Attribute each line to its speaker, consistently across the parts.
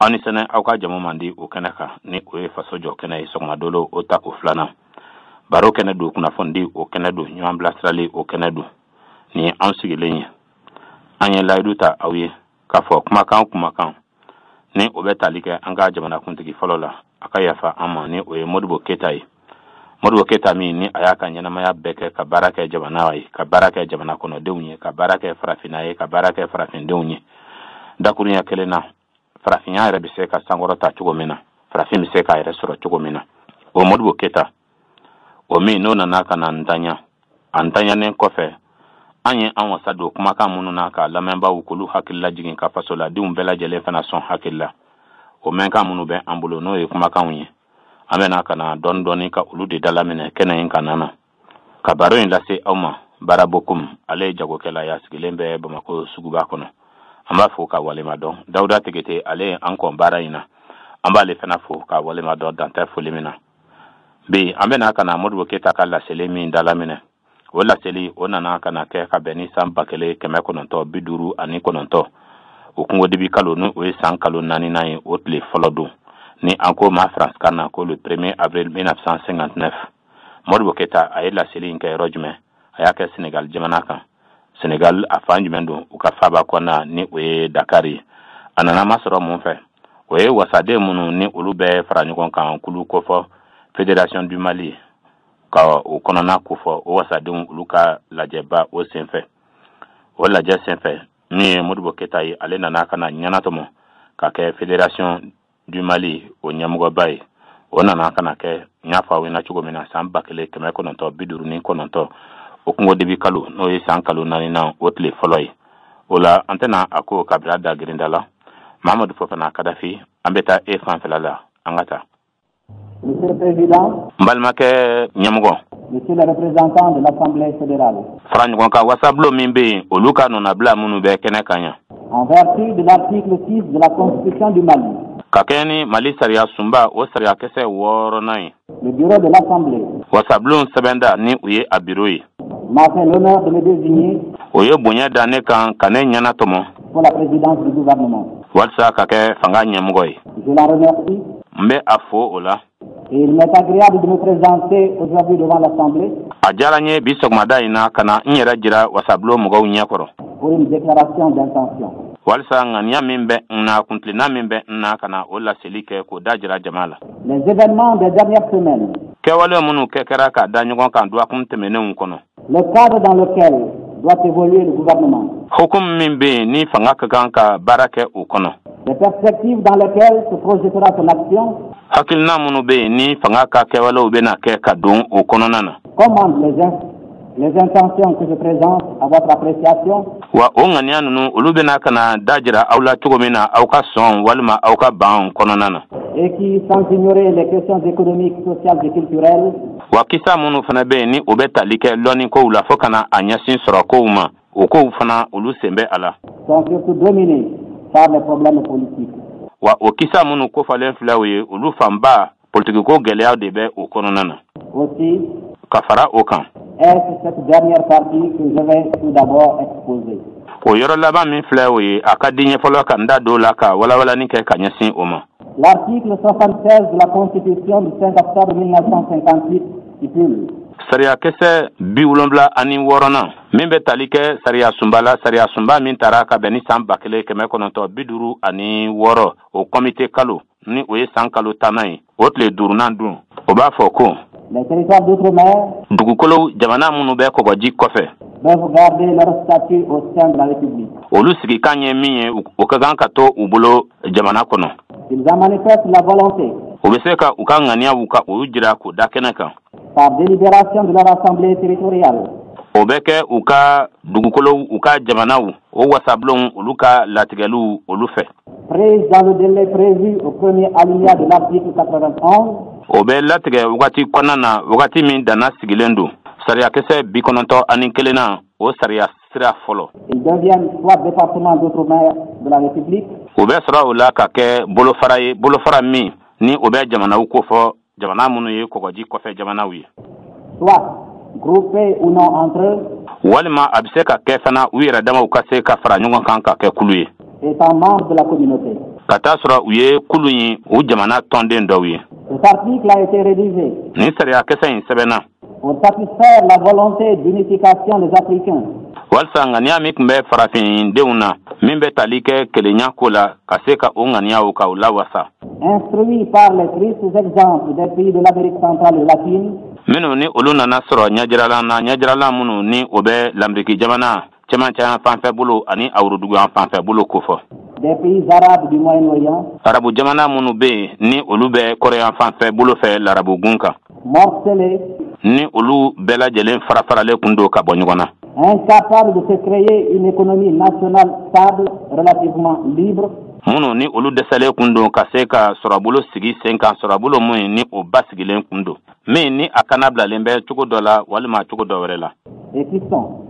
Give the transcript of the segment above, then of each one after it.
Speaker 1: Aw ni sɛnɛ aw ka jamu man di o kɛnɛ kan, ni o ye faso jɔ kɛnɛ ye, sɔgɔmadolo o ta o filanan. Baro kɛnɛ don, kunnafonidi o kɛnɛ don, ɲɔgɔn bilasirali o kɛnɛ don. Nin ye anw sigilen ye. An ye layidu ta aw ye k'a fɔ kumakan kumakan ni o bɛ tali kɛ an ka jamanakuntigi fɔlɔ la, a ka yafa an ma, ni o ye Modibo Keyita ye. Modibo Keyita min ni a y'a ka ɲɛnamaya bɛɛ kɛ ka baara kɛ jamana ye, ka baara kɛ jamana kɔnɔdenw ye, ka baara kɛ farafinna ye, ka baara kɛ farafindenw ye. Dakuruɲɛ kelen na, farafinya yɛrɛ bɛ se ka sankɔrɔta cogo min na, farafin bɛ se k'a yɛrɛ sɔrɔ cogo min na, o Modibo Keyita o min n'o nana ka na ntanya, a ntanyanen kɔfɛ, an ye an wasa don kumakan minnu na ka lamɛnbaaw k'olu hakili lajigin, ka fasoladenw bɛɛ lajɛlen fana sɔn hakili la. O mɛnkan minnu bɛ an bolo, n'o ye kumakanw ye, an bɛna ka na dɔɔni dɔɔni ka olu de dalaminɛ kɛnɛ in kana na ka baro in lase aw ma. Baara Bokum, ale ye jagokɛla ye, a sigilen bɛ Bamakɔ suguba kɔnɔ. An b'a fo ka walema dɔn. Dawuda Tegete, ale ye an kɔn baara in na, an b'ale fana fo ka walema dɔn dantɛ foli min na. Bi an bɛna ka na Modibo Keyita ka laseli min dalaminɛ, o laseli o nana ka na kɛ ka bɛn ni san 1959, o kungodibi kalo, ni o ye san kalo naaninan ye, o tile fɔlɔ don, ni an ko ma faransikan na ko le 1er avril 1959. Modibo Keyita a ye laseli in kɛ yɔrɔ jumɛn? A y'a kɛ Senegal jamana kan. Senegal a fan jumɛn don? U ka faaba kɔnɔna, ni o ye Dakar ye. A nana masɔrɔ mun fɛ? O ye wasaden minnu ni olu bɛ fara ɲɔgɔn kan kulu kofɔ Fédération du Mali ka o kɔnɔna kofɔ, o wasadenw olu ka lajɛba o senfɛ. O lajɛ senfɛ, min ye Modibo Keyita ye, ale nana ka na ɲɛnatɔmɔ ka kɛ Fédération du Mali o ɲɛmɔgɔba ye. O nana ka na kɛ, n y'a fɔ aw ɲɛna cogo min na, san 1959, o kungodibi kalo, n'o ye san kalo naaninan, o tile fɔlɔ ye. O la an tɛna a ko kabila da girinda la. Mahamadu Fofana Kadafi, an bɛ taa e fanfɛla la, an ka taa.
Speaker 2: Monsieur le Président,
Speaker 1: n balimakɛ ɲɛmɔgɔ,
Speaker 2: Monsieur le représentant de l'Assemblée fédérale,
Speaker 1: fara ɲɔgɔn kan wasabulon min bɛ yen, olu ka nɔnabila minnu bɛ kɛnɛ kan yan,
Speaker 2: en vertu de l'article 6 de la Constitution du Mali,
Speaker 1: ka kɛɲɛ ni Mali sariya sunba o sariya kisɛ wɔɔrɔnan ye,
Speaker 2: le bureau de l'Assemblée
Speaker 1: wasabulon sɛbɛnda, ni u ye a biro ye,
Speaker 2: m'a fait l'honneur de me désigner
Speaker 1: o ye bonya da ne kan ka ne ɲɛnatɔmɔ
Speaker 2: pour la présidence du gouvernement.
Speaker 1: walisa ka kɛ fanga ɲɛmɔgɔ ye.
Speaker 2: Je l'en remercie
Speaker 1: N bɛ a fo o la.
Speaker 2: et il m'est agréable de me présenter aujourd'hui devant l'Assemblée
Speaker 1: A diyara n ye bi sɔgɔmada in na ka na n yɛrɛ jira wasabulon mɔgɔw ɲɛkɔrɔ
Speaker 2: pour une déclaration d'intention.
Speaker 1: walisa ŋaniya min bɛ n na, kuntilenna min bɛ n na, ka na o laseli kɛ k'o da jira jama la.
Speaker 2: Les événements des dernières semaines,
Speaker 1: Kɛwale minnu kɛ kɛra ka da ɲɔgɔn kan dɔgɔkun tɛmɛnenw kɔnɔ,
Speaker 2: le cadre dans lequel doit évoluer le gouvernement,
Speaker 1: hukumu min bɛ yen ni fanga ka kan ka baara kɛ o kɔnɔ,
Speaker 2: les perspectives dans lesquelles se projettera son action
Speaker 1: hakilina minnu bɛ yen ni fanga ka kɛwalew bɛna kɛ ka don o kɔnɔna na,
Speaker 2: commandent les intentions que je présente à votre appréciation
Speaker 1: wa o ŋaniya ninnu, olu bɛna ka na da jira aw la cogo min na, aw ka sɔn walima aw ka ban kɔnɔna na,
Speaker 2: et qui, sans ignorer les questions économiques, sociales et culturelles,
Speaker 1: wa kisa minnu fana bɛ yen ni o bɛ tali kɛ lɔnnikow la fo ka na a ɲɛsin sɔrɔ kow ma, o kow fana, olu sen bɛ a la,
Speaker 2: sont surtout dominées par les problèmes politiques.
Speaker 1: Wa o kisa minnu kofɔlen filɛ, o ye olu fanba politikiko gɛlɛyaw de bɛ o kɔnɔna na.
Speaker 2: Aussi,
Speaker 1: Ka fara o kan,
Speaker 2: est-ce cette dernière partie que je vais tout d'abord exposer.
Speaker 1: o yɔrɔ laban min filɛ, o ye a ka di ɲɛ fɔlɔ ka n da don la ka walawalani kɛ ka ɲɛsin o ma.
Speaker 2: L'article 76 de la Constitution du 5 octobre 1958 stipule:
Speaker 1: Sariyakisɛ 76nan min bɛ tali kɛ sariya sunba la, sariya sunba min taara ka bɛn ni san 1956, o kɔmite kalo, ni o ye san kalo 10nan ye, o tile duurunan dun, o b'a fɔ ko:
Speaker 2: Les territoires d'outre-mer
Speaker 1: Dugukolo jamana minnu bɛ kɔgɔji kɔfɛ,
Speaker 2: doivent garder leur statut au sein de la République.
Speaker 1: olu sigikan ye min ye, o ka kan ka to u bolo jamana kɔnɔ.
Speaker 2: Ils en manifestent la volonté
Speaker 1: U bɛ se ka u ka ŋaniyaw ka olu jira k'o da kɛnɛ kan
Speaker 2: par délibération de leur assemblée territoriale
Speaker 1: O bɛ kɛ u ka dugukolo, u ka jamanaw, o wasabulonw, olu ka latigɛliw olu fɛ,
Speaker 2: prise dans le délai prévu au premier alinéa de l'article 91
Speaker 1: O bɛ latigɛ wagati kɔnɔna na, wagati min danna sigilen don sariyakisɛ 91nan, o sariya sira fɔlɔ.
Speaker 2: Ils deviennent soit département d'outre-mer de la République,
Speaker 1: O bɛ sɔrɔ o la ka kɛ bolofara ye, bolofara min ni o bɛ jamanaw kofɔ, jamana minnu ye kɔgɔji kɔfɛ jamanaw ye,
Speaker 2: soit groupés ou non entre eux,
Speaker 1: walima a bɛ se ka kɛ fana u yɛrɛ damaw ka se ka fara ɲɔgɔn kan ka kɛ kulu ye,
Speaker 2: étant membres de la communauté.
Speaker 1: Ka taa sɔrɔ u ye kulu in u jamana tɔnden dɔw ye.
Speaker 2: Cet article a été rédigé
Speaker 1: Nin sariyakisɛ in sɛbɛnna
Speaker 2: pour satisfaire la volonté d'unification des Africains
Speaker 1: walisa ŋaniya min tun bɛ farafindenw na, min bɛ tali kɛ kelenya ko la, ka se ka o ŋaniyaw ka o lawasa,
Speaker 2: instruit par les tristes exemples des pays de l'Amérique centrale et latine,
Speaker 1: minnu ni olu nana sɔrɔ ɲɛjiralan na, ɲɛjiralan minnu ni o bɛ Lamɛriki jamana cɛmancɛ fanfɛ bolo ani a worodugu fanfɛ bolo kofɔ,
Speaker 2: des pays arabes du Moyen-Orient,
Speaker 1: Arabu jamana minnu bɛ yen ni olu bɛ kɔrɔyan fanfɛ bolo fɛ larabugun kan,
Speaker 2: morcelés,
Speaker 1: ni olu bɛɛ lajɛlen fara faralen kun don ka bɔ ɲɔgɔn na,
Speaker 2: incapables de se créer une économie nationale stable, relativement libre,
Speaker 1: minnu ni olu dɛsɛlen kun don ka se ka sɔrɔbolo sigi sen kan, sɔrɔbolo mun ni o basigilen kun don, min ni a kana bilalen bɛ cogo dɔ la walima cogo dɔ wɛrɛ la,
Speaker 2: et qui sont,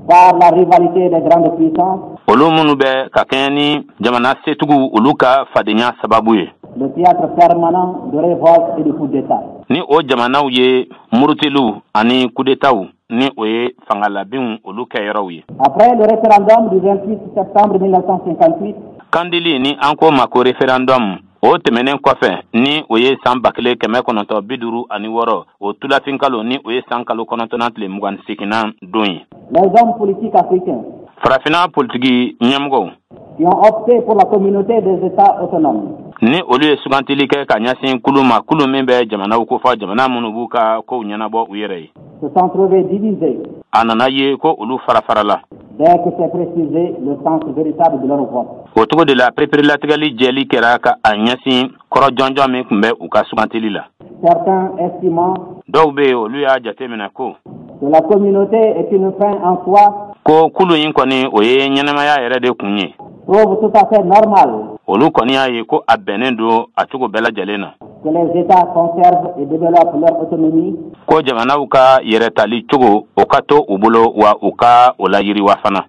Speaker 2: par la rivalité des grandes puissances,
Speaker 1: olu minnu bɛ ka kɛɲɛ ni jamana setigiw olu ka fadenya sababu ye,
Speaker 2: le théâtre permanent de révolte et de coups d'État.
Speaker 1: ni o jamanaw ye murutiliw ani kudetaw, ni o ye fangalabinw olu kɛyɔrɔw ye.
Speaker 2: Après le référendum du 28 septembre 1958,
Speaker 1: Kandili ni an ko ma ko référendum, o tɛmɛnen kɔfɛ, ni o ye san 1956, o tulafin kalo, ni o ye san kalo 9nan tile 28nan don ye,
Speaker 2: les hommes politiques africains
Speaker 1: Farafinna politiki ɲɛmɔgɔw
Speaker 2: qui ont opté pour la Communauté des États autonomes
Speaker 1: ni olu ye sugantili kɛ ka ɲɛsin kulu ma, kulu min bɛ jamanaw kofɔ, jamana minnu b'u ka kow ɲɛnabɔ u yɛrɛ ye,
Speaker 2: se sont trouvés divisés
Speaker 1: a nana ye ko olu fara farala
Speaker 2: dès que s'est précisé le sens véritable de leur vote.
Speaker 1: O cogo de la, pereperelatigɛli jɛli kɛra ka a ɲɛsin kɔrɔ jɔnjɔn min tun bɛ u ka sugantili la.
Speaker 2: Certains estimant
Speaker 1: Dɔw bɛ yen, olu y'a jateminɛ ko
Speaker 2: que la communauté est une fin en soi
Speaker 1: ko kulu in kɔni, o ye ɲɛnɛmaya yɛrɛ de kun ye,
Speaker 2: trouvent tout à fait normal
Speaker 1: olu kɔni y'a ye ko a bɛnnen don a cogo bɛɛ lajɛlen na
Speaker 2: que les États conservent et développent leur autonomie
Speaker 1: ko jamanaw ka yɛrɛtali cogo, o ka to u bolo, wa u ka o layiriwa fana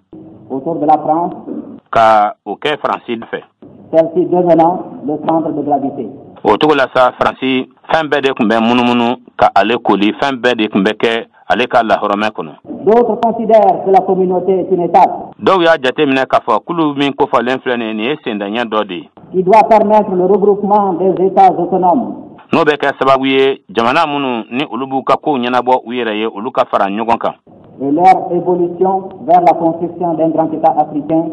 Speaker 2: autour de la France,
Speaker 1: ka o kɛ Faransi fɛ,
Speaker 2: celle-ci devenant le centre de gravité.
Speaker 1: O cogo la sa, Faransi, fɛn bɛɛ de tun bɛ munumunu ka ale koli, fɛn bɛɛ de tun bɛ kɛ ale ka lahɔrɔmɛ kɔnɔ.
Speaker 2: D'autres considèrent que la communauté est une étape
Speaker 1: Dɔw y'a jateminɛ k'a fɔ kulu min kofɔlen filɛ nin ye, nin ye sendaɲɛ dɔ de ye
Speaker 2: qui doit permettre le regroupement des États autonomes
Speaker 1: n'o bɛ kɛ sababu ye jamana minnu ni olu b'u ka kow ɲɛnabɔ u yɛrɛ ye, olu ka fara ɲɔgɔn kan
Speaker 2: et leur évolution vers la construction d'un grand État africain,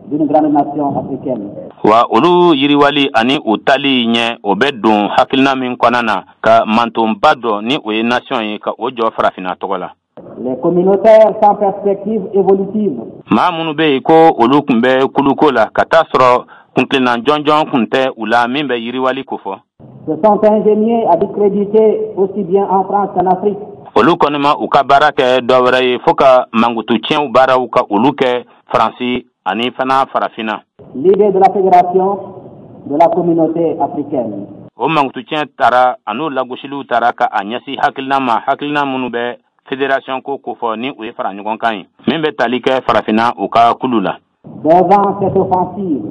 Speaker 2: d'une grande nation africaine.
Speaker 1: Wa olu yiriwali ani u tali ɲɛ, o bɛ don hakilina min kɔnɔna na ka mantonba dɔ, ni o ye nation ye, ka o jɔ Farafinna tɔgɔ la.
Speaker 2: Les communautaires sans perspective évolutive
Speaker 1: Maa minnu bɛ yen ko olu tun bɛ kuluko la, ka taa sɔrɔ kuntilenna jɔnjɔn tun tɛ u la min bɛ yiriwali kofɔ,
Speaker 2: se sont ingéniés à discréditer aussi bien en France qu'en Afrique
Speaker 1: olu kɔni ma u ka baara kɛ dɔ wɛrɛ ye fo ka mankutu tiɲɛw baaraw ka olu kɛ Faransi ani fana Farafinna
Speaker 2: l'idée de la fédération de la communauté africaine.
Speaker 1: O mankutu tiɲɛ taara an'o lagosiliw taara ka a ɲɛsin hakilina ma, hakilina minnu bɛ fédération ko kofɔ, ni o ye fara ɲɔgɔn kan ye min bɛ tali kɛ Farafinna u ka kulu la.
Speaker 2: Devant cette offensive,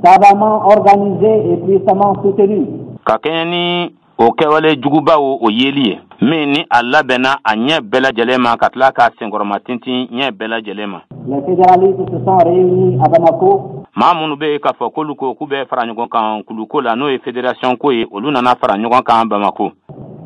Speaker 2: savamment organisée et puissamment soutenue,
Speaker 1: Ka kɛɲɛ ni o kɛwale jugubaw o yeli ye, min ni a labɛnna a ɲɛ bɛɛ lajɛlen ma, ka tila k'a senkɔrɔma tintin ɲɛ bɛɛ lajɛlen ma,
Speaker 2: les fédéralistes se sont réunis à Bamako
Speaker 1: maa minnu bɛ yen k'a fɔ k'olu ko k'u bɛ fara ɲɔgɔn kan kuluko la, n'o ye fédération ko ye, olu nana fara ɲɔgɔn kan Bamako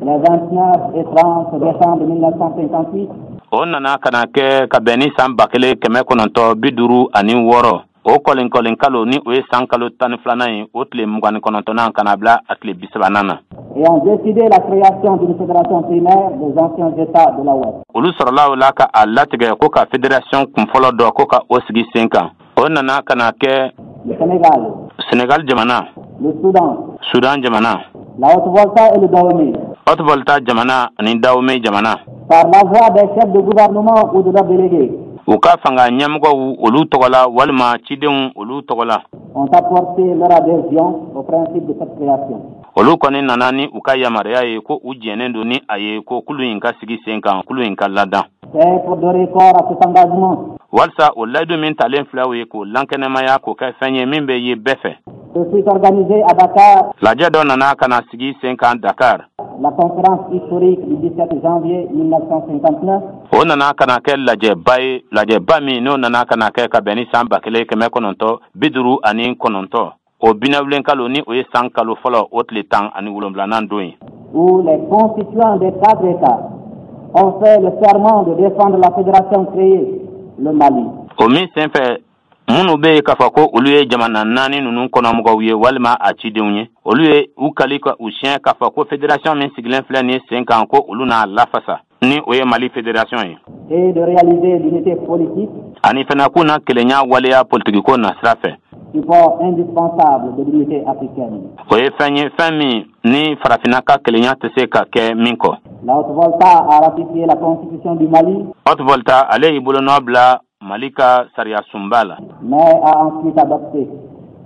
Speaker 2: les 29 et 30 décembre 1958
Speaker 1: O nana ka na kɛ ka bɛn ni san 1956, o kɔlenkɔlen kalo, ni o ye san kalo 12nan ye, o tile 29nan ka na bila a tile 30nan na.
Speaker 2: et ont décidé la création d'une fédération primaire des anciens États de la Ouest.
Speaker 1: Olu sɔrɔla o la ka a latigɛ ko ka fédération kunfɔlɔ dɔ ko ka o sigi sen kan. O nana ka na kɛ
Speaker 2: Le Sénégal,
Speaker 1: Sénégal jamana,
Speaker 2: le Soudan,
Speaker 1: Sudan jamana,
Speaker 2: la Haute-Volta et le Dahomey,
Speaker 1: Haute-Volta jamana ani Dahomey jamana,
Speaker 2: par la voix des chefs de gouvernement ou de leurs délégués,
Speaker 1: u ka fanga ɲɛmɔgɔw olu tɔgɔ la walima cidenw olu tɔgɔ la,
Speaker 2: ont apporté leur adhésion au principe de cette création.
Speaker 1: Olu kɔni nana ni u ka yamaruya ye ko u jɛnnen don ni a ye ko kulu in ka sigi sen kan, kulu in ka ladan.
Speaker 2: C'est pour donner corps à cet engagement
Speaker 1: Walisa o layidu min talen filɛ, o ye k'o lankɛnɛmaya, k'o kɛ fɛn ye min bɛ ye bɛɛ fɛ,
Speaker 2: que fut organisée à Dakar
Speaker 1: lajɛ dɔ nana ka na sigi sen kan Dakar
Speaker 2: la conférence historique du 17 janvier 1959
Speaker 1: O nana ka na kɛ lajɛba ye, lajɛba min n'o nana ka na kɛ ka bɛn ni san 1959, O binawulenkalo, ni o ye san kalo fɔlɔ, o tile 17nan don ye,
Speaker 2: où les constituants des quatre États ont fait le serment de défendre la fédération créée, le Mali.
Speaker 1: O min senfɛ, minnu bɛ yen k'a fɔ ko olu ye jamana naani ninnu kɔnɔmɔgɔw ye walima a cidenw ye, olu ye u kali ka u siɲɛ k'a fɔ ko fédération min sigilen filɛ nin sen kan, ko olu n'a lafasa, ni o ye Mali fédération ye.
Speaker 2: Et de réaliser l'unité politique,
Speaker 1: Ani fana k'u na kelenya waleya politikiko nasira fɛ,
Speaker 2: support indispensable de l'unité africaine.
Speaker 1: O ye fɛn ye, fɛn min ni farafinna ka kelenya tɛ se ka kɛ min kɔ.
Speaker 2: La Haute-Volta a ratifié la constitution du Mali,
Speaker 1: Haute Volta, ale y'i bolonɔ bila Mali ka sariya sunba la,
Speaker 2: mais a ensuite adopté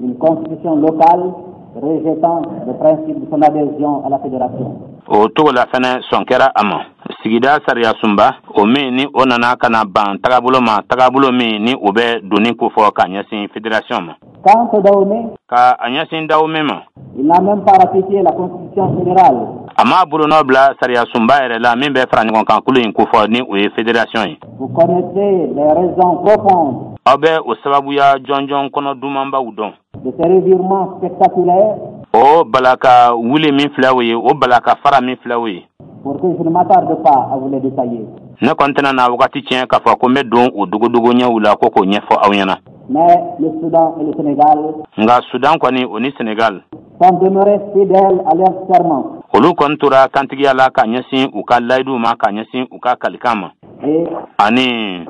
Speaker 2: une constitution locale rejetant le principe de son adhésion à la fédération.
Speaker 1: O togo la fɛnɛ, sɔn kɛra a ma sigida sariya sunba o min ni o nana ka na ban tagabolo ma, tagabolo min ni o bɛ doni kofɔ ka ɲɛsin fédération ma.
Speaker 2: Quant au Dahomey,
Speaker 1: Ka a ɲɛsin Dahomey ma,
Speaker 2: il n'a même pas ratifié la constitution fédérale.
Speaker 1: a m'a bolonɔ bila sariya sunba yɛrɛ la min bɛ fara ɲɔgɔn kan kulu in kofɔ, ni o ye fédération ye.
Speaker 2: Vous connaissez les raisons profondes
Speaker 1: Aw bɛ o sababuya jɔnjɔn kɔnɔ dumanbaw dɔn
Speaker 2: de ces revirements spectaculaires
Speaker 1: o balaka wuli min filɛ o ye, o balaka fara min filɛ o ye,
Speaker 2: pour que je ne m'attarde pas à vous les détailler.
Speaker 1: Ne kɔni tɛna na wagati tiɲɛ k'a fɔ ko n bɛ don o dogodogo ɲɛw la ko k'o ɲɛfɔ aw ɲɛna.
Speaker 2: Mais le Soudan et le Sénégal
Speaker 1: Nka Sudan kɔni, o ni Sénégal,
Speaker 2: sont demeurés fidèles à leur serment
Speaker 1: olu kɔni tora kantigiya la ka ɲɛsin u ka layiduw ma, ka ɲɛsin u ka kalikan ma,
Speaker 2: et,
Speaker 1: ani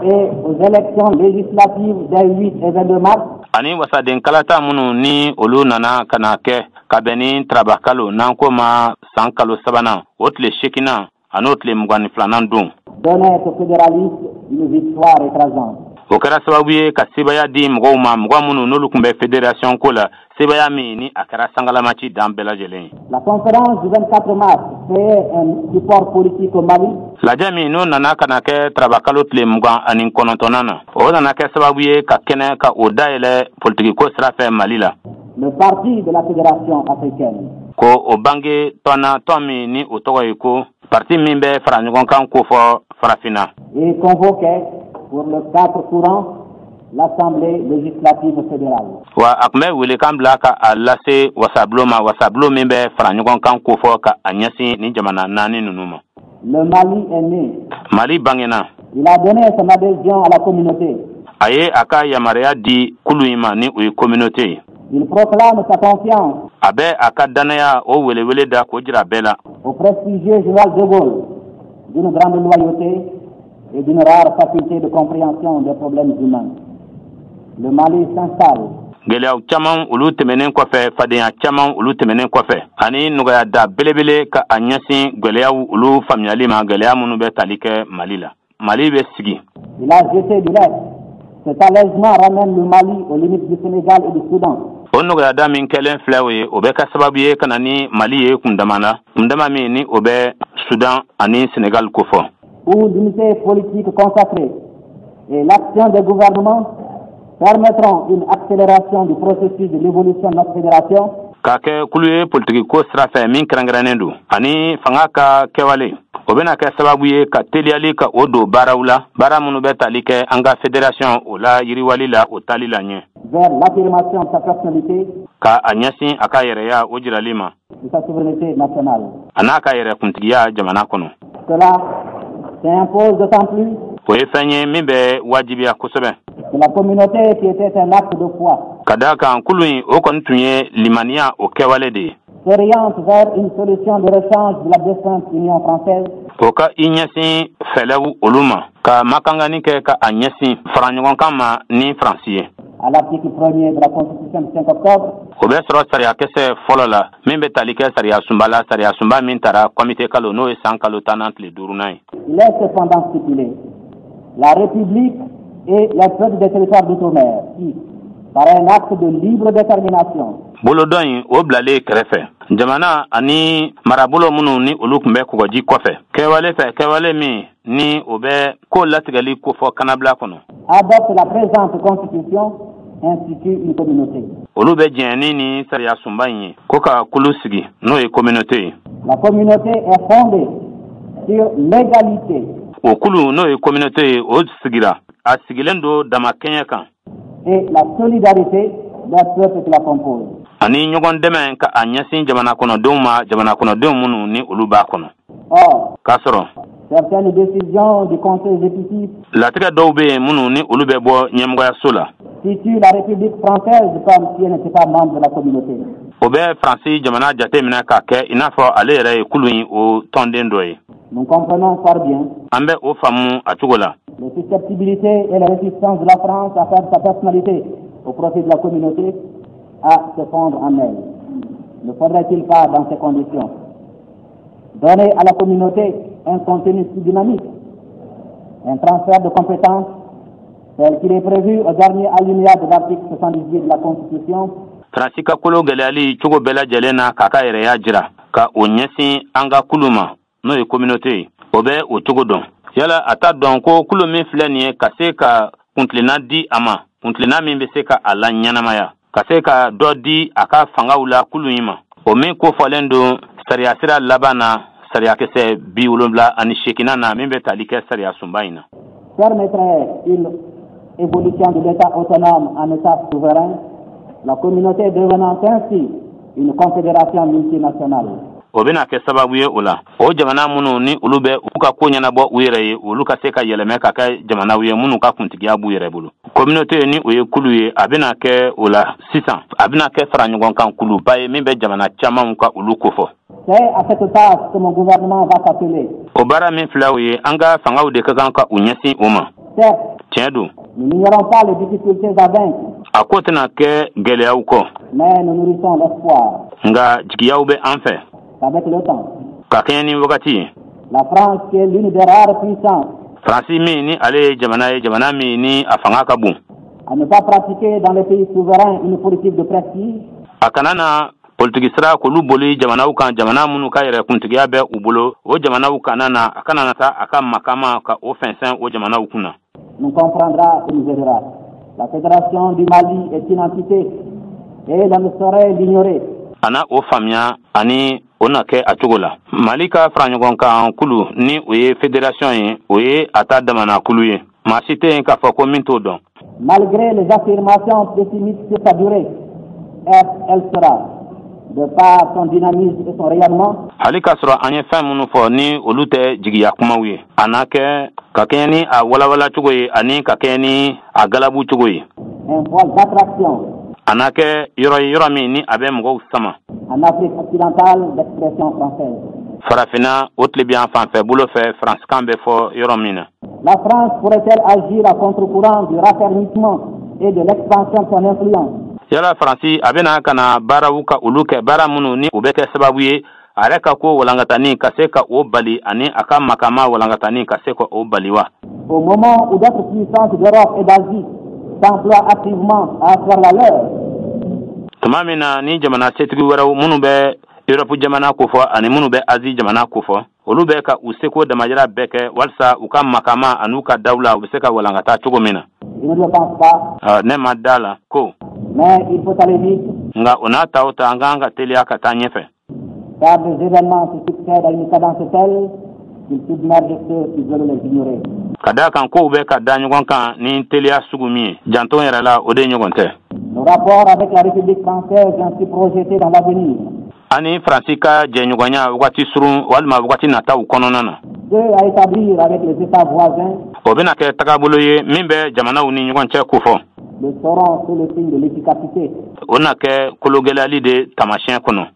Speaker 2: et aux élections législatives des 8 et 22 mars
Speaker 1: ani wasaden kalata minnu ni olu nana ka na kɛ ka bɛn ni tarabakalo, n'an ko ma san kalo sabanan, o tile 8nan an'o tile 22nan don,
Speaker 2: donnaient aux fédéralistes une victoire écrasante.
Speaker 1: O kɛra sababu ye ka sebaya di mɔgɔw ma, mɔgɔ minnu n'olu tun bɛ fédération ko la, sebaya min ni a kɛra sangalamaci dan bɛɛ lajɛlen ye.
Speaker 2: La conférence du 24 mars créait un support politique au Mali
Speaker 1: Lajɛ min n'o nana ka na kɛ tarabakalo tile 29nan na, o nana kɛ sababu ye ka kɛnɛ ka o dayɛlɛ politikiko sira fɛ Mali la,
Speaker 2: le parti de la Fédération africaine.
Speaker 1: Ko o bange tɔn na, tɔn min ni o tɔgɔ ye ko parti min bɛ fara ɲɔgɔn kan kofɔ farafinna,
Speaker 2: Et convoquait pour le 4 courant l'Assemblée législative fédérale.
Speaker 1: Wa a tun bɛ welekan bila ka a lase wasabulon ma, wasabulon min bɛ fara ɲɔgɔn kan kofɔ ka a ɲɛsin ni jamana naani ninnu ma.
Speaker 2: Le Mali est né.
Speaker 1: Mali bangena.
Speaker 2: Il a donné son adhésion à la communauté.
Speaker 1: A ye a ka yamaruya di kulu in ma, ni o ye communauté ye.
Speaker 2: Il proclame sa confiance
Speaker 1: A bɛ a ka dannaya o welewele da k'o jira bɛɛ la
Speaker 2: au prestigieux général de Gaulle, d'une grande loyauté et d'une rare faculté de compréhension des problèmes humains. Le Mali s'installe
Speaker 1: Gɛlɛyaw caman olu tɛmɛnen kɔfɛ, fadenya caman olu tɛmɛnen kɔfɛ, ani nɔgɔya da belebele ka a ɲɛsin gwɛlɛyaw olu faamuyali ma, gɛlɛya minnu bɛ tali kɛ Mali la, Mali bɛ sigi.
Speaker 2: Il a jeté du lest. Cet allègement ramène le Mali aux limites du Sénégal et du Soudan.
Speaker 1: O nɔgɔyada min kɛlen filɛ, o ye o bɛ kɛ sababu ye ka na ni Mali ye kundama na, kundama min ni o bɛ Sudan ani Senegal kofɔ,
Speaker 2: où l'unité politique consacrée et l'action des gouvernements permettront une accélération du processus de l'évolution de notre fédération
Speaker 1: K'a kɛ kulu ye politiki ko sira fɛ min kɛrɛnkɛrɛnnen don, ani fanga ka kɛwale, o bɛna kɛ sababu ye ka teliyali ka o don baaraw la, baara minnu bɛ tali kɛ an ka fédération o la yiriwali la, o tali la ɲɛ,
Speaker 2: vers l'affirmation de sa personnalité,
Speaker 1: ka a ɲɛsin a ka yɛrɛya o jirali ma,
Speaker 2: de sa souveraineté nationale.
Speaker 1: A n'a ka yɛrɛkuntigiya jamana kɔnɔ.
Speaker 2: Cela s'impose d'autant plus
Speaker 1: O ye fɛn ye min bɛ wajibiya kosɛbɛ
Speaker 2: que la communauté qui était un acte de foi
Speaker 1: ka da kan kulu in, o kɔni tun ye limaniya o kɛwale de ye,
Speaker 2: s'oriente vers une solution de rechange de la défunte Union française
Speaker 1: o ka i ɲɛsin fɛlɛw olu ma ka makangani kɛ ka a ɲɛsin fara ɲɔgɔn kan ma ni Faransi ye,
Speaker 2: à l'article 1er de la Constitution du 5 octobre
Speaker 1: O bɛ sɔrɔ sariyakisɛ fɔlɔ la min bɛ tali kɛ sariya sunba la, sariya sunba min tara comité kalo, n'o ye san kalo 10nan tile 5nan ye.
Speaker 2: Il est cependant stipulé: la République et les peuples des territoires d'outre-mer qui, par un acte de libre détermination,
Speaker 1: Bolodɔn in, o bilalen kɛrɛfɛ, jamana ani marabolo minnu ni olu tun bɛ kɔgɔji kɔfɛ, kɛwale fɛ, kɛwale min ni o bɛ ko latigɛli kofɔ kanabila kɔnɔ,
Speaker 2: adoptent la présente Constitution, instituent une communauté.
Speaker 1: olu bɛ jɛn ni sariya sunba in ye ko ka kulu sigi, n'o ye communauté ye.
Speaker 2: La communauté est fondée sur l'égalité,
Speaker 1: O kulu, n'o ye communauté ye, o sigira A sigilen don damakɛɲɛ kan.
Speaker 2: Et la solidarité des peuples qui la composent.
Speaker 1: Ani ɲɔgɔn dɛmɛ ka a ɲɛsin jamana kɔnɔdenw ma, jamana kɔnɔdenw minnu ni olu b'a kɔnɔ.
Speaker 2: Or,
Speaker 1: K'a sɔrɔ
Speaker 2: certaines décisions du Conseil exécutif
Speaker 1: latigɛ dɔw bɛ yen minnu ni olu bɛ bɔ ɲɛmɔgɔyaso la,
Speaker 2: situent la République française comme si elle n'était pas membre de la communauté.
Speaker 1: O bɛ Faransi jamana jate minɛ k'a kɛ i n'a fɔ ale yɛrɛ ye kulu in o tɔnden dɔ ye.
Speaker 2: Nous comprenons fort bien
Speaker 1: An bɛ o faamu a cogo la
Speaker 2: les susceptibilités et les résistances de la France à faire sa personnalité au profit de la communauté à se fondre en elle. Ne faudrait-il pas, dans ces conditions, donner à la communauté un contenu plus dynamique, un transfert de compétences tel qu'il est prévu au dernier alinéa de l'article 78 de la Constitution?
Speaker 1: Faransi ka kolo gɛlɛyali cogo bɛɛ lajɛlen na k'a ka yɛrɛya jira ka o ɲɛsin an ka kulu ma, n'o ye communauté ye, o bɛ o cogo dɔn. Yala a t'a dɔn ko kulu min filɛ nin ye, ka se ka kuntilenna di a ma, kuntilenna min bɛ se ka a la ɲɛnamaya, ka se ka dɔ di a ka fangaw la kulu in ma, o min kofɔlen don sariya sira laban na, sariyakisɛ 78nan na, min bɛ tali kɛ sariya sunba in na,
Speaker 2: permettrait une évolution de l'État autonome en État souverain, la communauté devenant ainsi une confédération multinationale?
Speaker 1: O bɛna kɛ sababu ye o la, o jamana minnu ni olu bɛ u ka ko ɲɛnabɔ u yɛrɛ ye, olu ka se ka yɛlɛmɛ ka kɛ jamanaw ye minnu ka kuntigiya b'u yɛrɛ bolo. Communauté ni o ye kulu ye, a bɛna kɛ o la sisan, a bɛna kɛ fara ɲɔgɔn kan kuluba ye min bɛ jamana camanw ka olu kofɔ.
Speaker 2: C'est à cette tâche que mon gouvernement va s'atteler.
Speaker 1: O baara min filɛ, o ye an ka fangaw de ka kan ka u ɲɛsin o ma.
Speaker 2: Certes,
Speaker 1: Tiɲɛ don,
Speaker 2: nous n'ignorons pas les difficultés à vaincre,
Speaker 1: a ko tɛna kɛ gɛlɛyaw kɔ,
Speaker 2: mais nous nourrissons l'espoir
Speaker 1: nka jigiyaw bɛ an fɛ
Speaker 2: qu'avec le temps,
Speaker 1: ka kɛɲɛ ni wagati ye,
Speaker 2: la France, qui est l'une des rares puissances
Speaker 1: Faransi min ni ale ye jamana ye, jamana min ni a fanga ka bon,
Speaker 2: à ne pas pratiquer dans les pays souverains une politique de prestige,
Speaker 1: a kana na politiki sira k'olu boli jamanaw kan, jamana minnu ka yɛrɛ kuntigiya bɛ u bolo, o jamanaw kana na, a kana na taa a ka makama ka o fɛnsɛn o jamanaw kunna,
Speaker 2: nous comprendra et nous aidera. La Fédération du Mali est une entité et l'on ne saurait l'ignorer.
Speaker 1: A na o faamuya ani o na kɛ a cogo la. Mali ka fara ɲɔgɔn kan kulu ni o ye fédération ye, o ye a ta damana kulu ye, maa si tɛ yen k'a fɔ ko min t'o dɔn.
Speaker 2: Malgré les affirmations pessimistes sur sa durée, elle sera, de par son dynamisme et son rayonnement,
Speaker 1: Hali k'a sɔrɔ an ye fɛn minnu fɔ ni olu tɛ jigiya kumaw ye, a n'a kɛ ka kɛɲɛ ni a walawala cogo ye ani ka kɛɲɛ ni a galabu cogo ye,
Speaker 2: un pôle d'attraction
Speaker 1: a n'a kɛ yɔrɔ ye, yɔrɔ min ni a bɛ mɔgɔw sama
Speaker 2: en Afrique occidentale d'expression française.
Speaker 1: Farafinna o tilebiyan fanfɛ bolo fɛ, faransikan bɛ fɔ yɔrɔ min na.
Speaker 2: La France pourrait-elle agir à contre-courant du raffermissement et de l'expansion de son influence
Speaker 1: Yala Faransi a bɛna ka na baaraw ka olu kɛ, baara minnu ni o bɛ kɛ sababu ye a yɛrɛ ka ko walankatani ka se ka o bali ani a ka makama walankatani ka se ka o bali wa?
Speaker 2: Au moment où d'autres puissances d'Europe et d'Asie s'emploient activement à asseoir la leur?
Speaker 1: Tuma min na ni jamana setigi wɛrɛw minnu bɛ Europe jamana kofɔ ani minnu bɛ Asie jamana kofɔ, olu bɛ ka u seko damajira bɛɛ kɛ walasa u ka makama ani u ka dawula u bɛ se ka walankata cogo min na?
Speaker 2: Je ne le pense pas,
Speaker 1: Ne ma da la ko
Speaker 2: mais il faut aller vite,
Speaker 1: nka o n'a ta o ta, an k'an ka teliya ka taa ɲɛfɛ,
Speaker 2: car des événements se succèdent à une cadence telle qu'ils submergent ceux qui veulent les ignorer.
Speaker 1: Ka da kan kow bɛ ka da ɲɔgɔn kan ni teliya sugu min ye, janto yɛrɛ la, o de ɲɔgɔn tɛ.
Speaker 2: Nos rapports avec la République française ainsi projetés dans l'avenir,
Speaker 1: Ani Faransi ka jɛɲɔgɔnya wagati surun walima wagati nataw kɔnɔna na,
Speaker 2: ceux à établir avec les États voisins,
Speaker 1: o bɛna kɛ tagabolo ye min bɛ jamanaw ni ɲɔgɔn cɛ kofɔ,
Speaker 2: le seront sous le signe de l'efficacité.
Speaker 1: O na kɛ kologɛlɛyali de taamasiyɛn kɔnɔ.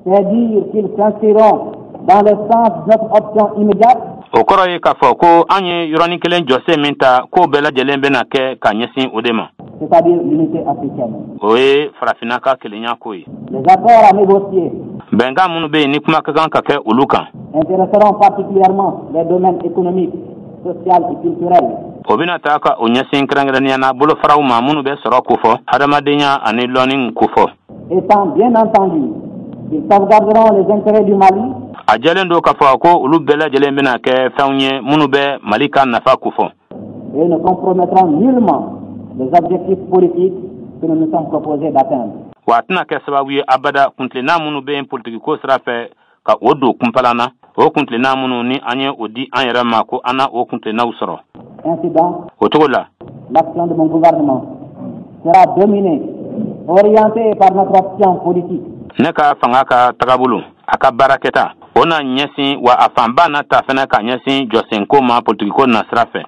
Speaker 2: C'est dire qu'ils s'inscriront dans le sens de notre option immédiate,
Speaker 1: O kɔrɔ ye k'a fɔ ko an ye yɔrɔnin kelen jɔsen min ta, k'o bɛɛ lajɛlen bɛna kɛ ka ɲɛsin o de ma,
Speaker 2: c'est-à-dire l'unité africaine.
Speaker 1: O ye farafinna ka kelenya ko ye.
Speaker 2: Les accords à négocier
Speaker 1: Bɛnkan minnu bɛ yen ni kuma ka kan ka kɛ olu kan,
Speaker 2: intéresseront particulièrement les domaines économiques, social et culturel.
Speaker 1: O bɛna taa ka o ɲɛsin kɛrɛnkɛrɛnnenya na bolofaraw ma minnu bɛ sɔrɔ kofɔ, hadamadenya ani lɔnni kofɔ.
Speaker 2: Étant bien entendu qu'ils sauvegarderont les intérêts du Mali,
Speaker 1: A jɛlen don k'a fɔ ko olu bɛɛ lajɛlen bɛna kɛ fɛnw ye minnu bɛ Mali ka nafa kofɔ,
Speaker 2: et ne compromettront nullement les objectifs politiques que nous nous sommes proposés d'atteindre.
Speaker 1: Wa a tɛna kɛ sababu ye abada kuntilenna minnu bɛ yen politikiko sira fɛ ka o don kunpalan na, o kuntilenna minnu ni an ye o di an yɛrɛ ma ko an na o kuntilennaw sɔrɔ.
Speaker 2: Ainsi donc,
Speaker 1: O cogo la,
Speaker 2: L'action de mon gouvernement sera dominée, orientée par notre option politique.
Speaker 1: Ne ka fanga ka tagabolo, a ka baarakɛta, o na ɲɛsin wa a fanba na ta fɛnɛ ka ɲɛsin jɔsenko ma politikiko nasira fɛ.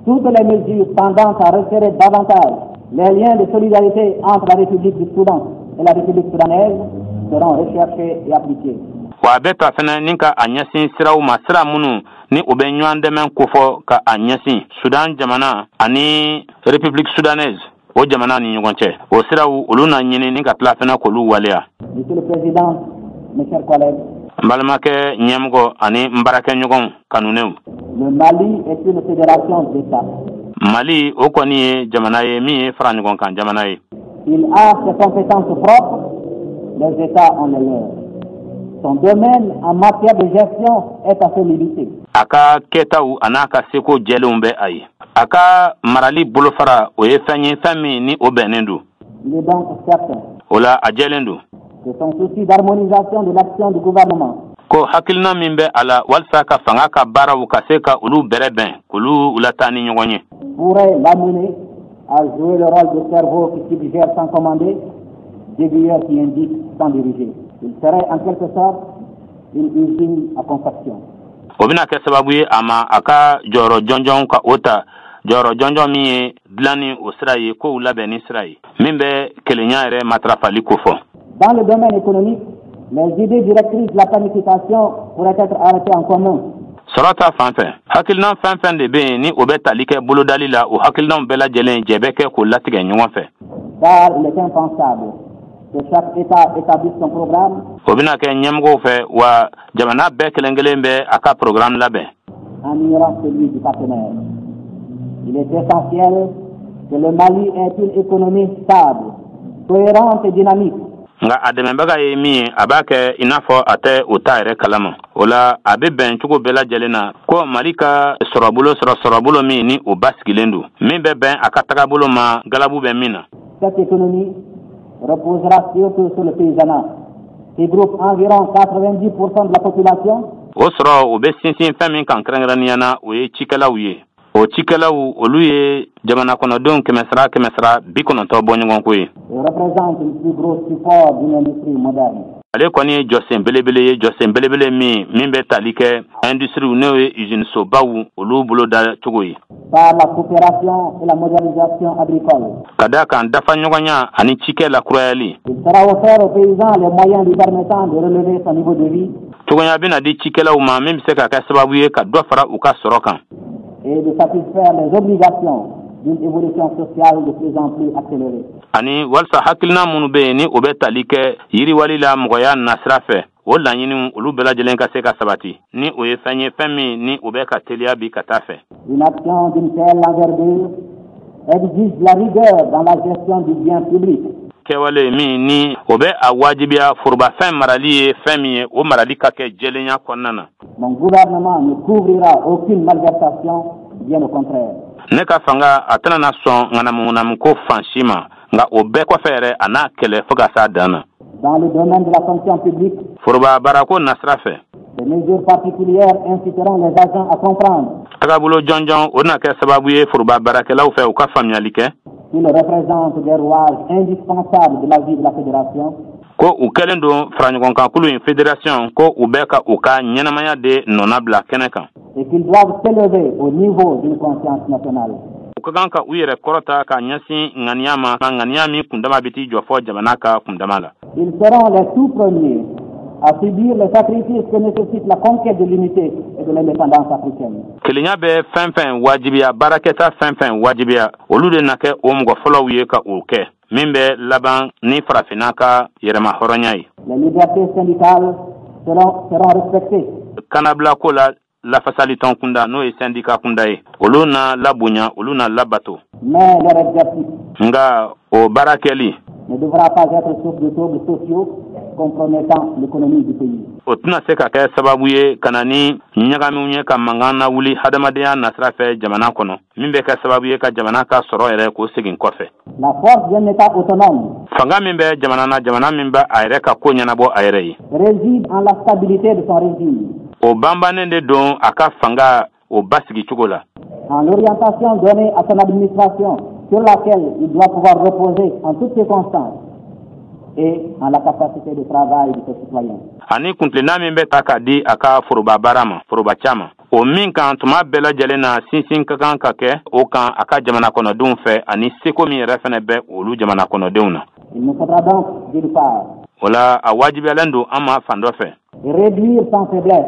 Speaker 2: Toutes les mesures tendant à resserrer davantage les liens de solidarité entre la République du Soudan et la République soudanaise seront recherchées et appliquées.
Speaker 1: Wa a bɛ ta fɛnɛ ni ka a ɲɛsin siraw ma, sira minnu ni o bɛ ɲɔgɔn dɛmɛ kofɔ ka a ɲɛsin Sudan jamana ani République soudanaise o jamana ni ɲɔgɔn cɛ. O siraw olu na ɲini ni ka tila fɛnɛ k'olu waleya.
Speaker 2: Monsieur le Président, mes chers collègues,
Speaker 1: n balimakɛ ɲɛmɔgɔ ani n baarakɛɲɔgɔnw kanunenw,
Speaker 2: le Mali est une fédération d'États.
Speaker 1: Mali o kɔni ye jamana ye min ye fara ɲɔgɔn kan jamana ye.
Speaker 2: Il a ses compétences propres, les États ont les leurs. Son domaine en matière de gestion est assez limité.
Speaker 1: A ka kɛtaw a n'a ka seko jɛlenw bɛ a ye. A ka marali bolofara o ye fɛn ye, fɛn min ni o bɛnnen don.
Speaker 2: Il est donc certain
Speaker 1: O la a jɛlen don
Speaker 2: que son souci d'harmonisation de l'action du gouvernement
Speaker 1: ko hakilina min bɛ a la walisa ka fanga ka baaraw ka se ka olu bɛrɛ bɛn k'olu lataa ni ɲɔgɔn ye
Speaker 2: pourrait l'amener à jouer le rôle de cerveau qui suggère sans commander, d'aiguilleur qui indique sans diriger. Il serait en quelque sorte une usine à confection.
Speaker 1: O bɛna kɛ sababu ye a ma a ka jɔyɔrɔ jɔnjɔn ka o ta, jɔyɔrɔ jɔnjɔn min ye dilanni o sira ye, kow labɛnni sira ye min bɛ kelenya yɛrɛ matarafali kofɔ.
Speaker 2: Dans le domaine économique, les idées directrices de la planification pourraient être arrêtées en commun.
Speaker 1: Sɔrɔ ta fan fɛ, hakilina fɛn fɛn de bɛ yen ni o bɛ tali kɛ bolodali la, o hakilinaw bɛɛ lajɛlen jɛ bɛ kɛ k'o latigɛ ɲɔgɔn fɛ.
Speaker 2: Car il est impensable que chaque État établisse son programme
Speaker 1: O bɛna kɛ ɲɛmɔgɔw fɛ wa jamana bɛɛ kelen kelen bɛ a ka programme labɛn
Speaker 2: en ignorant celui du partenaire. Il est essentiel que le Mali ait une économie stable, cohérente et dynamique.
Speaker 1: Nka a dɛmɛbaga ye min ye, a b'a kɛ i n'a fɔ a tɛ o ta yɛrɛ kalama. O la a bɛ bɛn cogo bɛɛ lajɛlen na ko Mali ka sɔrɔbolo sɔrɔ, sɔrɔbolo min ni o basigilen don, min bɛ bɛn a ka tagabolo ma, galabu bɛ min na.
Speaker 2: Cette économie reposera surtout sur le paysanat, qui groupe environ 90% de la population.
Speaker 1: O sɔrɔ o bɛ sinsin fɛn min kan kɛrɛnkɛrɛnnenya na, o ye cikɛlaw ye. O cikɛlaw olu ye jamana kɔnɔdenw kɛmɛ sara kɛmɛ sara 90 bɔ ɲɔgɔnko ye.
Speaker 2: Et représente le plus gros support d'une industrie moderne.
Speaker 1: Ale kɔni ye jɔsen belebele ye, jɔsen belebele min bɛ tali kɛ industrie, n'o ye usine sobaw olu bolo da cogo ye.
Speaker 2: Par la coopération et la modernisation agricole,
Speaker 1: Ka da kan dafa ɲɔgɔnya ani cikɛ lakurayali,
Speaker 2: il sera offert aux paysans les moyens lui permettant de relever son niveau de vie
Speaker 1: cogoya bɛna di cikɛlaw ma min bɛ se ka kɛ sababu ye ka dɔ fara u ka sɔrɔ kan
Speaker 2: et de satisfaire les obligations d'une évolution sociale de plus en plus accélérée.
Speaker 1: Ani walisa hakilina minnu bɛ yen ni o bɛ tali kɛ yiriwali la mɔgɔya nasira fɛ, o laɲiniw olu bɛɛ lajɛlen ka se ka sabati, ni o ye fɛn ye, fɛn min ni o bɛ ka teliya bi ka taa fɛ.
Speaker 2: Une action d'une telle envergure exige de la rigueur dans la gestion du bien public.
Speaker 1: Kɛwale min ni o bɛ a wajibiya forobafɛn marali ye fɛn min ye, o marali ka kɛ jɛlenya kɔnɔna na.
Speaker 2: Mon gouvernement ne couvrira aucune malversation, bien au contraire.
Speaker 1: Ne ka fanga a tɛna na sɔn ŋanamuŋanamu ko fan si ma, nka o bɛɛ kɔfɛ yɛrɛ a n'a kɛlɛ fo ka s'a dan na.
Speaker 2: Dans le domaine de la fonction publique,
Speaker 1: Foroba baarako nasira fɛ,
Speaker 2: des mesures particulières inciteront les agents à comprendre
Speaker 1: tagabolo jɔnjɔn o na kɛ sababu ye foroba baarakɛlaw fɛ u ka faamuyali kɛ
Speaker 2: qu'ils représentent des rouages indispensables de la vie de la fédération
Speaker 1: ko u kɛlen don faraɲɔgɔnkankulu in, fédération, ko u bɛ ka u ka ɲɛnamaya de nɔna bila kɛnɛ kan
Speaker 2: et qu'ils doivent s'élever au niveau d'une conscience nationale.
Speaker 1: U ka kan ka u yɛrɛ kɔrɔta ka ɲɛsin ŋaniya ma, ŋaniya min kundama bɛ t'i jɔ fɔ jamana ka kundama la.
Speaker 2: Ils seront les tout premiers à subir les sacrifices que nécessite la conquête de l'unité et de l'indépendance africaine.
Speaker 1: Kelenya bɛ fɛn fɛn wajibiya, baarakɛta fɛn fɛn wajibiya, olu de na kɛ o mɔgɔ fɔlɔw ye ka o kɛ min bɛ laban ni farafinna ka yɛrɛma hɔrɔnya ye.
Speaker 2: Les libertés syndicales seront respectées.
Speaker 1: Kanabila ko la, lafasalitɔn kunda, n'o ye syndicat kunda ye, olu na labonya, olu na labato.
Speaker 2: Mais leur exercice
Speaker 1: Nka o baara kɛli
Speaker 2: ne devra pas être source de troubles sociaux compromettant l'économie du pays.
Speaker 1: o tɛna se ka kɛ sababu ye ka na ni ɲagamiw ye ka mankan na wuli hadamadenya nasira fɛ jamana kɔnɔ, min bɛ kɛ sababu ye ka jamana ka sɔrɔ yɛrɛ k'o segin kɔfɛ.
Speaker 2: La force d'un État autonome
Speaker 1: Fanga min bɛ jamana na, jamana min bɛ a yɛrɛ ka ko ɲɛnabɔ a yɛrɛ ye,
Speaker 2: réside en la stabilité de son régime.
Speaker 1: o banbannen de don a ka fanga o basigi cogo la.
Speaker 2: En l'orientation donnée à son administration sur laquelle il doit pouvoir reposer en toutes circonstances et en la capacité de travail de ses citoyens.
Speaker 1: Ani kuntilenna min bɛ ta k'a di a ka foroba baara ma, foroba ca ma, o min kan tuma bɛɛ lajɛlen na, sinsin ka kan ka kɛ o kan a ka jamana kɔnɔdenw fɛ, ani seko min yɛrɛ fɛnɛ bɛ olu jamana kɔnɔdenw na.
Speaker 2: Il nous faudra donc, d'une part,
Speaker 1: O la, a wajibiyalen don an ma fan dɔ fɛ,
Speaker 2: réduire sans faiblesse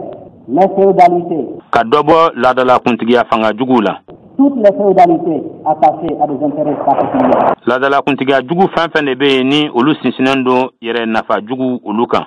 Speaker 2: les féodalités,
Speaker 1: ka dɔ bɔ laadala kuntigiya fanga juguw la,
Speaker 2: toutes les féodalités attachées à des intérêts particuliers.
Speaker 1: Laadala kuntigiya jugu fɛn fɛn de bɛ yen ni olu sinsinnen don yɛrɛ nafa jugu olu kan.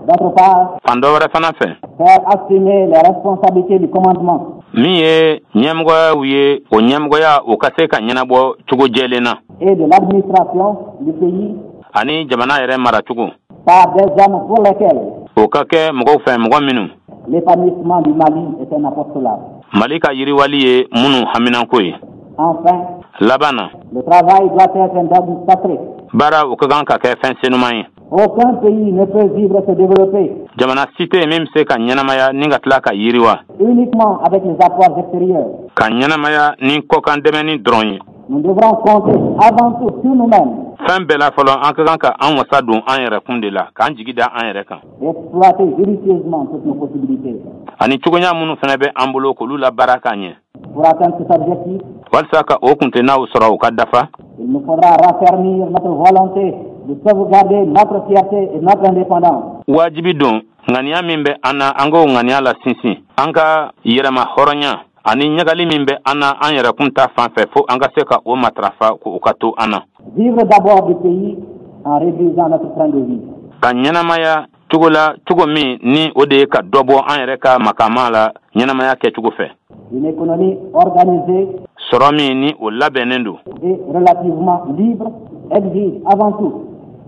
Speaker 2: D'autre part,
Speaker 1: Fan dɔ wɛrɛ fana fɛ,
Speaker 2: faire assumer les responsabilités du commandement
Speaker 1: min ye ɲɛmɔgɔyaw ye, o ɲɛmɔgɔya o ka se ka ɲɛnabɔ cogo jɛlen na
Speaker 2: et de l'administration du pays
Speaker 1: ani jamana yɛrɛ maracogo
Speaker 2: par des hommes pour lesquels
Speaker 1: o ka kɛ mɔgɔw fɛ, mɔgɔ minnu
Speaker 2: l'épanouissement du Mali est un apostolat.
Speaker 1: Mali ka yiriwali ye minnu haminanko ye.
Speaker 2: Enfin,
Speaker 1: Laban na,
Speaker 2: le travail doit être un dogme sacré.
Speaker 1: baara o ka kan ka kɛ fɛn senuman ye.
Speaker 2: Aucun pays ne peut vivre et se développer
Speaker 1: Jamana si tɛ yen min bɛ se ka ɲɛnamaya ni ka tila ka yiriwa
Speaker 2: uniquement avec les apports extérieurs.
Speaker 1: ka ɲɛnamaya ni kɔkan dɛmɛni dɔrɔn ye.
Speaker 2: Nous devrons compter avant tout sur nous-mêmes
Speaker 1: Fɛn bɛɛ la fɔlɔ, an ka kan ka an wasa don an yɛrɛ kun de la, k'an jigi da an yɛrɛ kan
Speaker 2: et exploiter judicieusement toutes nos possibilités.
Speaker 1: ani cogoya minnu fana bɛ an bolo, k'olu labaara k'a ɲɛ.
Speaker 2: Pour atteindre cet objectif,
Speaker 1: Walisa ka o kuntennaw sɔrɔ u ka dafa,
Speaker 2: il nous faudra raffermir notre volonté de sauvegarder notre fierté et notre indépendance.
Speaker 1: Wajibi don, ŋaniya min bɛ an na, an k'o ŋaniya la sinsin, an ka yɛrɛma hɔrɔnya ani ɲagali min bɛ an na an yɛrɛkun ta fan fɛ, fo an ka se ka o matarafa k'o ka to an na.
Speaker 2: Vivre d'abord du pays en réduisant notre train de vie.
Speaker 1: Ka ɲɛnamaya cogo la, cogo min ni o de ye ka dɔ bɔ an yɛrɛ ka makama la ɲɛnamaya kɛcogo fɛ.
Speaker 2: Une économie organisée
Speaker 1: Sɔrɔ min ni o labɛnnen don
Speaker 2: et relativement libre exige avant tout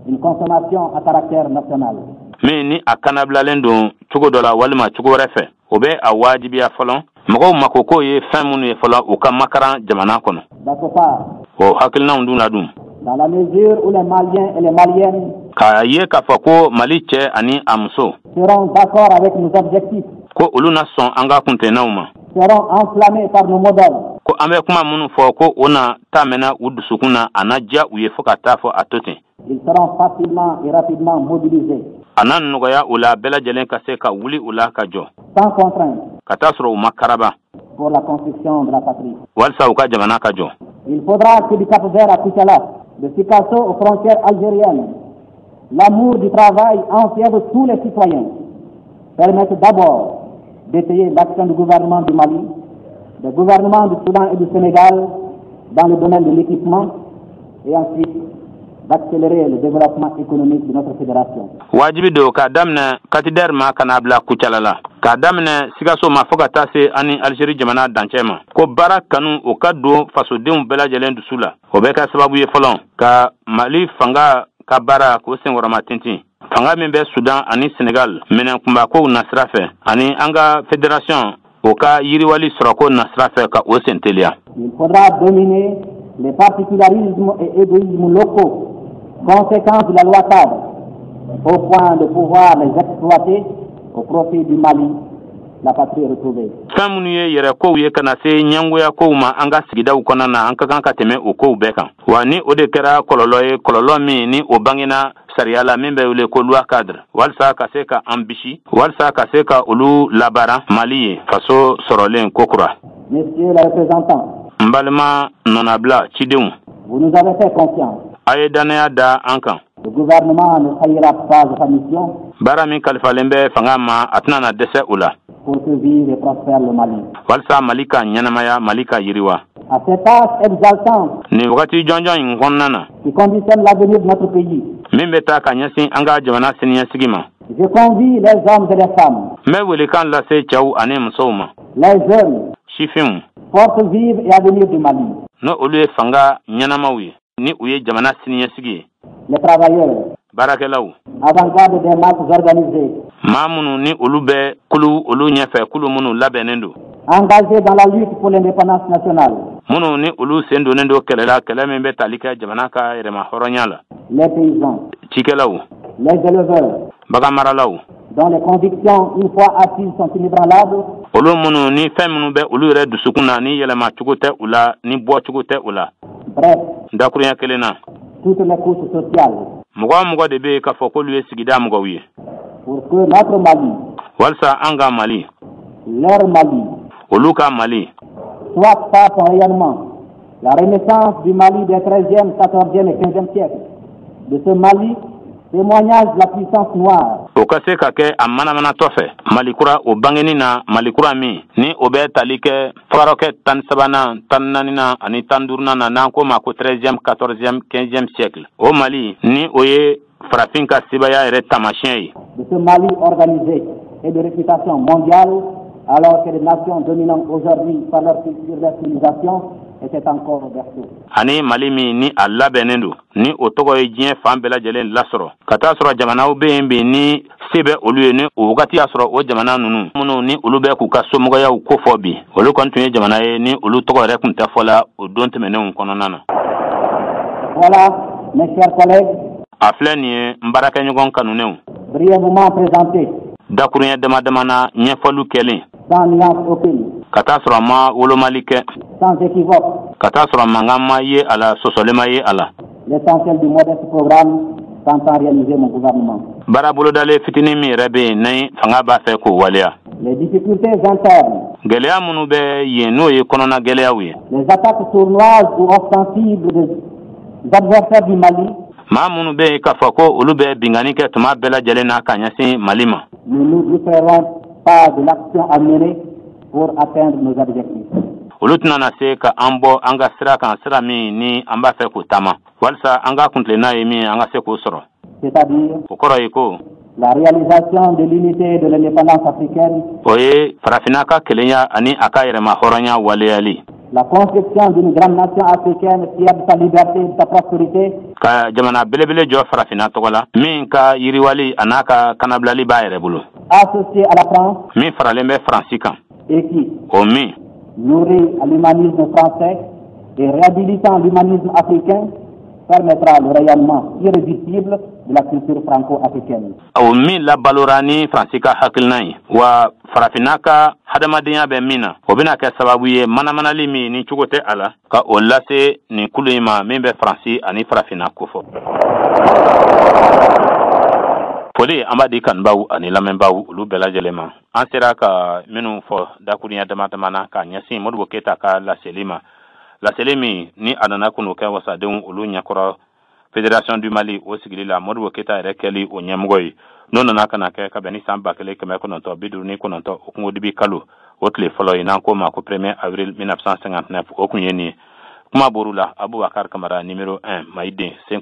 Speaker 2: une consommation à caractère national.
Speaker 1: min ni a kanabilalen don cogo dɔ la walima cogo wɛrɛ fɛ, o bɛ a wajibiya fɔlɔ, mɔgɔw makoko ye fɛn minnu ye fɔlɔ, u ka makaran jamana kɔnɔ.
Speaker 2: D'autre part,
Speaker 1: O hakilinaw dun la dun,
Speaker 2: dans la mesure où les Maliens et les Maliennes
Speaker 1: k'a ye k'a fɔ ko Mali cɛ ani a muso
Speaker 2: seront d'accord avec nos objectifs,
Speaker 1: ko olu na sɔn an ka kuntennaw ma,
Speaker 2: seront enflammés par nos modèles,
Speaker 1: ko an bɛ kuma minnu fɔ, ko o na taa mɛnna u dusukun na, a na diya u ye fo ka taa fɔ a to ten,
Speaker 2: ils seront facilement et rapidement mobilisés,
Speaker 1: a na nɔgɔya u la bɛɛ lajɛlen ka se ka wuli u la ka jɔ
Speaker 2: sans contrainte,
Speaker 1: ka taa sɔrɔ u ma karaba
Speaker 2: pour la construction de la patrie.
Speaker 1: walisa u ka jamana ka jɔ.
Speaker 2: Il faudra que du Cap-Vert à Koutiala, de Sikasso aux frontières algériennes, l'amour du travail enfièvre tous les citoyens, permette d'abord d'étayer l'action du gouvernement du Mali, des gouvernements du Soudan et du Sénégal dans le domaine de l'équipement et ensuite d'accélérer le développement économique de notre fédération.
Speaker 1: Wajibi don, k'a daminɛ Katidɛri ma ka n'a bila Kucala la, k'a daminɛ Sikaso ma fo ka taa se ani Alizeri jamana dancɛ ma, ko baara kanu o ka don fasodenw bɛɛ lajɛlen dusu la, o bɛ kɛ sababu ye fɔlɔ ka Mali fanga ka baara k'o senkɔrɔma tintin, fanga min bɛ Sudan ani Senegal minɛn kunbakow nasira fɛ, ani an ka fédération o ka yiriwali sɔrɔko nasira fɛ, ka o sen teliya.
Speaker 2: Il faudra dominer les particularismes et égoïsmes locaux, conséquences de la loi cadre, au point de pouvoir les exploiter au profit du Mali, la patrie retrouvée.
Speaker 1: Fɛn minnu ye yɛrɛ kow ye ka na se ɲɛngoya kow ma an ka sigidaw kɔnɔna na, an ka kan ka tɛmɛ o kow bɛɛ kan wa. Ni o de kɛra kɔlɔlɔ ye, kɔlɔlɔ min ni o bangena sariya la min bɛ wele ko loi cadre, walisa ka se ka an bisi, walisa ka se ka olu labaara Mali ye, faso sɔrɔlen kokura.
Speaker 2: Messieurs les représentants,
Speaker 1: N balima nɔnabila cidenw,
Speaker 2: vous nous avez fait confiance.
Speaker 1: a ye dannaya da an kan.
Speaker 2: Le gouvernement ne faillira pas à sa mission
Speaker 1: Baara min kalifalen bɛ fanga ma, a tɛna na dɛsɛ o la
Speaker 2: pour que vive et prospère le Mali.
Speaker 1: walisa Mali ka ɲɛnamaya, Mali ka yiriwa.
Speaker 2: À cette tâche exaltante
Speaker 1: Nin wagati jɔnjɔn in kɔnɔna na
Speaker 2: qui conditionne l'avenir de notre pays,
Speaker 1: min bɛ taa ka ɲɛsin an ka jamana siniɲɛsigi ma,
Speaker 2: je convie les hommes et les femmes,
Speaker 1: n bɛ welekan lase cɛw ani musow ma,
Speaker 2: les jeunes,
Speaker 1: sifinw,
Speaker 2: forces vives et avenir du Mali,
Speaker 1: n'o olu ye fanga ɲɛnamaw ye ni u ye jamana siniɲɛsigi ye,
Speaker 2: les travailleurs,
Speaker 1: baarakɛlaw,
Speaker 2: avant-garde des masses organisées,
Speaker 1: maa minnu ni olu bɛ kulu olu ɲɛfɛ, kulu minnu labɛnnen don,
Speaker 2: engagés dans la lutte pour l'indépendance nationale,
Speaker 1: minnu ni olu sen donnen don kɛlɛ la, kɛlɛ min bɛ tali kɛ jamana ka yɛrɛma hɔrɔnya la,
Speaker 2: les paysans,
Speaker 1: cikɛlaw,
Speaker 2: les éleveurs,
Speaker 1: baganmaralaw,
Speaker 2: Dont les convictions, une fois assises, sont inébranlables.
Speaker 1: Olu minnu ni fɛn minnu bɛ olu yɛrɛ dusukun na, ni yɛlɛma cogo tɛ u la, ni bɔ cogo tɛ u la.
Speaker 2: Bref,
Speaker 1: Dakurunya kelen na,
Speaker 2: toutes les couches sociales,
Speaker 1: mɔgɔ o mɔgɔ de bɛ yen k'a fɔ k'olu ye sigida mɔgɔw ye,
Speaker 2: pour que notre Mali,
Speaker 1: walisa an ka Mali,
Speaker 2: leur Mali,
Speaker 1: olu ka Mali,
Speaker 2: soit par son rayonnement la renaissance du Mali des 13e, 14e et 15e siècles. De ce Mali, témoignage de la puissance noire,
Speaker 1: o ka se ka kɛ a manamanatɔ fɛ Malikura o bangeni na, Malikura min ni o bɛ tali kɛ furakɛ 13nan, 14nan ani 15nan na, n'an ko ma ko 13e, 14e, 15e siècle, o Mali ni o ye farafin ka sebaya yɛrɛ taamasiyɛn ye.
Speaker 2: De ce Mali organisé et de réputation mondiale, alors que les nations dominant aujourd'hui par leur culture, leur civilisation, étaient encore au berceau.
Speaker 1: Ani Mali min ni a labɛnnen don, ni o tɔgɔ ye diɲɛ fan bɛɛ lajɛlen lasɔrɔ, ka taa sɔrɔ jamanaw bɛ yen bi ni se bɛ olu ye, ni o wagati y'a sɔrɔ o jamana ninnu minnu ni olu bɛ k'u ka somɔgɔyaw kofɔ bi, olu kɔni tun ye jamana ye ni olu tɔgɔ yɛrɛ tun tɛ fɔla o don tɛmɛnenw kɔnɔna na.
Speaker 2: Voilà, mes chers collègues,
Speaker 1: A filɛ nin ye, n baarakɛɲɔgɔn kanunenw,
Speaker 2: brièvement présenté,
Speaker 1: dakuruɲɛ dama dama na ɲɛfɔliw kɛlen,
Speaker 2: sans nuance aucune,
Speaker 1: ka taa sɔrɔ a ma wolomali kɛ,
Speaker 2: sans équivoque,
Speaker 1: ka taa sɔrɔ mankan ma ye a la, sɔsɔli ma ye a la,
Speaker 2: l'essentiel du modeste programme qu'entend réaliser mon gouvernement.
Speaker 1: Baara bolodalen fitinin min yɛrɛ bɛ yen ni fanga b'a fɛ k'o waleya.
Speaker 2: Les difficultés internes,
Speaker 1: Gɛlɛya minnu bɛ yen, n'o ye kɔnɔna gɛlɛyaw ye,
Speaker 2: les attaques sournoises ou ostensibles des adversaires du Mali
Speaker 1: maa minnu bɛ yen k'a fɔ ko olu bɛ binkanni kɛ tuma bɛɛ lajɛlen na ka ɲɛsin Mali ma,
Speaker 2: ne nous distrairont pas de l'action à mener pour atteindre nos objectifs.
Speaker 1: olu tɛna na se ka an bɔ an ka sira kan, sira min ni an b'a fɛ k'o taama walisa an ka kuntilenna ye min ye, an ka se k'o sɔrɔ.
Speaker 2: C'est-à-dire
Speaker 1: O kɔrɔ ye ko
Speaker 2: la réalisation de l'unité et de l'indépendance africaine,
Speaker 1: o ye farafinna ka kelenya ani a ka yɛrɛma hɔrɔnya waleyali,
Speaker 2: la construction d'une grande nation africaine fière de sa liberté et de sa prospérité,
Speaker 1: ka jamana belebele jɔ farafinna tɔgɔ la min ka yiriwali a n'a ka kanabilali b'a yɛrɛ bolo,
Speaker 2: associée à la France
Speaker 1: min faralen bɛ Faransi kan,
Speaker 2: et qui,
Speaker 1: o min,
Speaker 2: nourrie à l'humanisme français et réhabilitant l'humanisme africain, permettra le rayonnement irréductible de la culture franco-africaine.
Speaker 1: O min labalora ni Faransi ka hakilina ye, wa farafinna ka hadamadenya bɛ min na, o bɛna kɛ sababu ye manamanali min ni cogo tɛ a la, ka o lase nin kulu in ma min bɛ Faransi ani farafinna kofɔ. Foli an b'a di kanubaw ani lamɛnbaw olu bɛɛ lajɛlen ma. An sera ka minnu fɔ dakurunya dama dama na ka ɲɛsin Modibo Keyita ka laseli ma, laseli min ni a nana kun'o kɛ wasadenw olu ɲɛkɔrɔ, Fédération du Mali o sigili la, Modibo Keyita yɛrɛ kɛli o ɲɛmɔgɔ ye, n'o nana ka na kɛ ka bɛn ni san 1959 o kungodibi kalo o tile fɔlɔ ye, n'an ko ma ko 1er avril 1959, o kun ye nin ye. Kuma b'oru la, Abubakar Kamara, numéro 1 Mayiden sen.